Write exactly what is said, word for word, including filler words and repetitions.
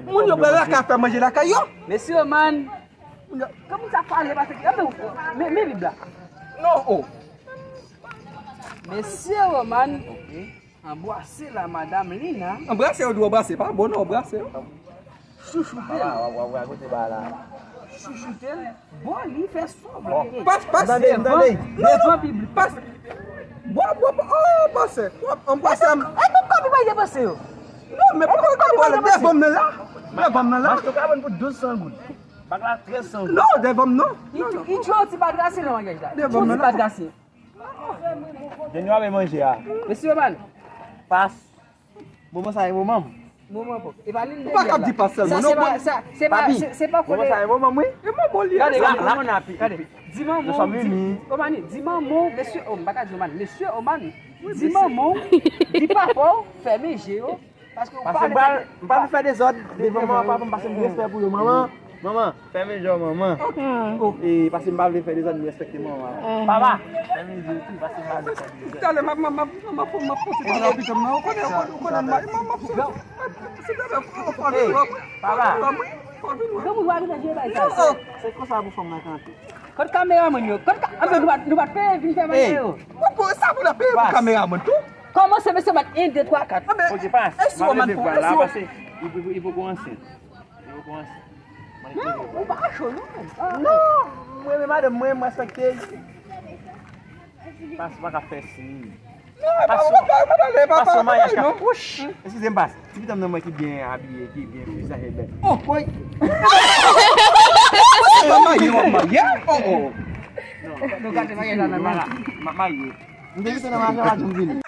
Moun yo pral lakay fè manje lakay yo. Mesye Roman, kòman sa pale pa se men men Bib la. Non, oh. Mesye Roman, anbrase la madam Lina. Anbrase yo dwe anbrase, pa bon non, anbrase yo. Chouchoute l. Chouchoute l. Bon, li fè sa w vle. Pas, pas. Devan, devan piblik. Pas. Bò, bò, bò, oh, pase. Anbrase m. E pou kopi bay depanse yo. Non, men pou kopi bay depanse. Devan m nan la. Devan m nan la. Mas yo ka vann pou douz san goud. Bak la trèz san goud. Non, devan m non. Li tchwe yon ti pa grase nan maryaj la. Devan m nan la. Ti pa grase. Dènye w ap manje a. Mesye Roman. Pas. Moman sa e moman m. Moman pou. E pa li. Ou pa kap di pas sèlman. Non, bon. Sa se pa se pa se pa. Moman sa e moman m wi. E moman li. Gade, gade, gade, gade. Di manman w, di Romani, di manman w, mesye Oman, pa ka di Romani, mesye Oman, di manman w, di papa w, fèmen je yo. Paske ou pa vle fè, m pa vle fè dezòd devan manman papa m, paske m gen respè pou yo. Manman, manman, fèmen je w manman. E paske m pa vle fè dezòd, m respekte manman. Papa, fèmen je w tou, paske m pa vle fè dezòd. Talè m ap, m ap, m ap, m ap, m ap pote pale ak pitit mwen. Ou konnen, ou konnen, ou konnen, m ap, m ap, m ap, papa. Granmoun va vin nan je bay sa. Se konsa pou fanm nan kanpe. Kot kameramann yo? Kot ka, anben nou pa, nou pa peye vin fè manje yo. Ou pou sa pou la peye pou kameramann tou? Kòmanse mesye bat en, de, twa, kat. Ok, pas. E si w man pou, e si w pase, li poko ansent. Li poko ansent. Non, ou pa ka cho non. Non, mwen men madanm mwen, mwen respekte. Pas pa ka fè siy. Non, e pa, e pa, e pa, e pa, e pa, e pa, non. Eskize m, pas. Ti pitit mwen ki byen abiye, ki byen vizaje bèl. Oh, woy. Mwen marye, mwen marye. Oh, oh. Nou gade maryaj la nan men. M ap marye. M te kite nan maryaj la, m vini.